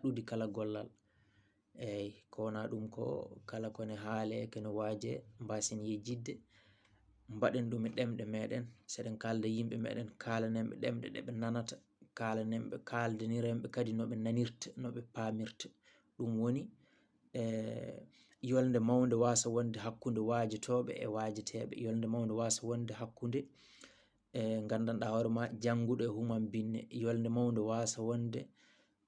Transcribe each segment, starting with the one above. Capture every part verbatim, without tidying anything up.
ɗuɗi kala gollal. Eyi, ko wona ɗum ko kala ko ne haale, ko ne waaje, mbasen yejjidde, mbaɗen ɗum e ɗemɗe meɗen. Seɗen kaalda yimɓe meɗen, kaalanen ɓe ɗemɗe ɗe ɓe nanata, kaalanen ɓe, kaaldaniren ɓe kadi no ɓe nanirta, no ɓe paamirta. Ɗum woni, e, yolnde mawnde wasa wonde hakkunde waajotooɓe e waajeteeɓe, yolnde mawnde wasa wonde hakkunde, e, nganndanɗaa hoore ma, jannguɗo e human binne, yolnde mawnde wasa wonde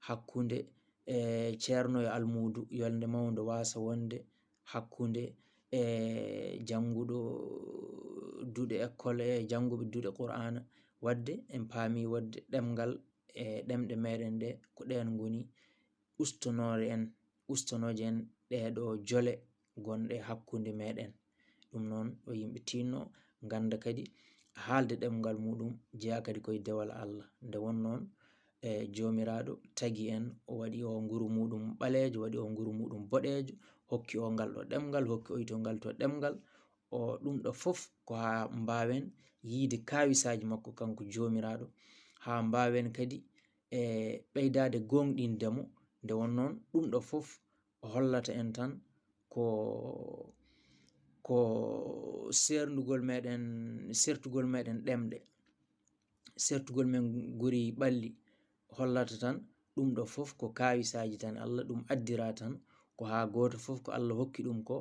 hakkunde, e, ceerno e almuudu, yolnde mawnde wasa wonde hakkunde, e, jannguɗo duɗe école e jannguɓe duɗe Qur'aana. Waɗde en paami waɗde ɗemngal e ɗemɗe meɗen ɗe ko ɗeen ngoni ustonoore en, ustonooje en ɗee ɗo jole gonɗe hakkunde meɗen. Ɗum noon, yo yimɓe tinno, ngannda kadi haalde ɗemngal muɗum jeyaa kadi koye dewal Allah. Nde won noon, e, Joomiraaɗo tagi en, o waɗi o nguru muɗum ɓaleejo, waɗi o nguru muɗum boɗeejo, hokki o ngal ɗo ɗemngal, hokki oyto ngal to ɗemngal. O, ɗum ɗo fof ko haa mbaawen yiyde kaawisaaji makko kanko Joomiraaɗo, haa mbaawen kadi, e, ɓeydaade gooŋɗinde mo. Nde won noon, ɗum ɗo fof hollata en tan ko, ko seerndugol meɗen, sertugol meɗen ɗemɗe, sertugol men guri ɓalli, hollata tan ɗum ɗo fof ko kaawisaaji tan Allah, ɗum addira tan ko haa gooto fof ko Allah hokki ɗum ko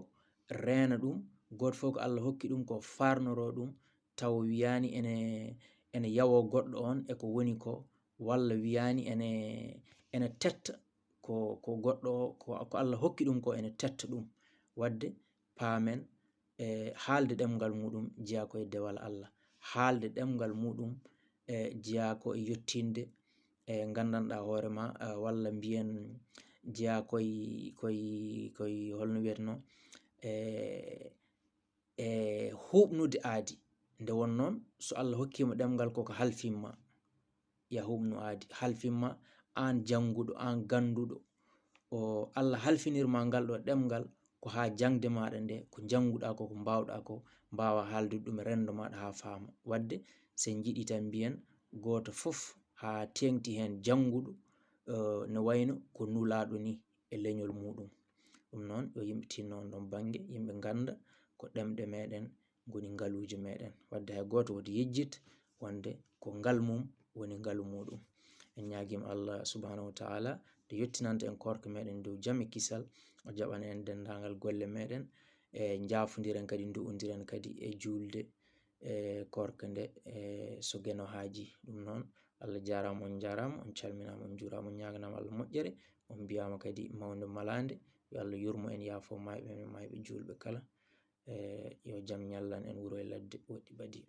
reena ɗum, gooto fof ko Allah hokki ɗum ko faarnoroo ɗum, taw wiyaani ene, ene yawoo goɗɗo on e ko woni ko, walla wiyaani ene, ene tetta ko, ko goɗɗo o, ko, ko Allah hokki ɗum ko ene tetta ɗum. Waɗde paamen, e, haalde ɗemngal muɗum jeyaa ko e dewal Allah. Haalde ɗemngal muɗum, e, jeyaa ko e yettinde, e, nganndanɗaa hoore ma, e, walla mbiyen jeyaa koye, koye, koye holno wiyeteno, e, e huuɓnude aadi. Nde won noon, so Allah hokkii ma ɗemngal, koko halfin ma, ya huuɓnu aadi, halfin ma aan jannguɗo, aan gannduɗo. O, Allah halfinir ma ngal ɗo ɗemngal ko haa jaŋde maaɗa nde, ko njannguɗaa ko, ko mbaawɗaa ko, mbaawa haaldude ɗum e renndo maaɗa haa faama. Waɗde, so en njiɗii tan mbiyen, gooto fof haa teeŋti heen jannguɗo, eh, no wayno ko nulaaɗo ni e leñol muɗum. Ɗum noon, yo yimɓe tinno on ɗon bannge, yimɓe ngannda ko ɗemɗe meɗen ngoni ngaluuji meɗen. Waɗde hay gooto woto yejjit wonde ko ngal mum woni ngalu muɗum. En ñaagiima Allah subhanahu wa ta'ala nde yottinanta en koorka meɗen dow jam e kisal, o jaɓana en denndaangal golle meɗen, e njaafondiren kadi, nduwondiren kadi e juulde, e koorka nde, e so Geno haaji. Ɗum noon, Allah jaaraama, on njaaraama, on calminaama, on njuuraama, on ñaaganaama Allah moƴƴere, on mbiyaama kadi mawnde malaande. Yo Allah yurmo en, yaafo maayɓe men, maayɓe juulɓe kala. E yo jam ñallan en wuro e ladde woɗɗi ɓadi.